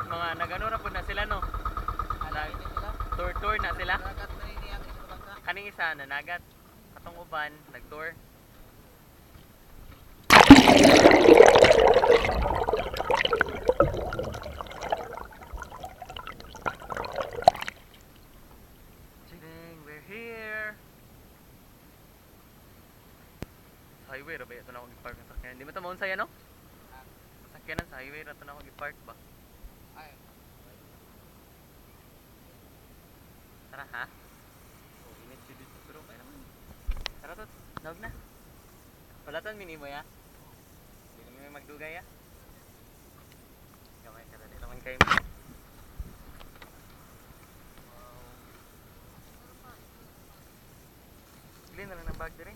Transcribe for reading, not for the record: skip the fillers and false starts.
Mga nagano ra pud na sila, no? Nag tour tour na sila. Dagat man ini ang isa bangka. Kaning isa nanagat. Katong uban nag-tour. Ching, we're here. Sa highway ra ba ito na ako gi-park ang sakyan? Di ba ito maunsaya, no? Sakyanan sa highway ra ito na ako gi-park ba? Ay. Tara ha? Oh, init siya dito pero okay naman. Tara tot, nawag na. Wala ton minimo ya. Hindi naman may magdugay ya. Gamay ka dali naman kayo. Wow. Bili na lang ng bag dire.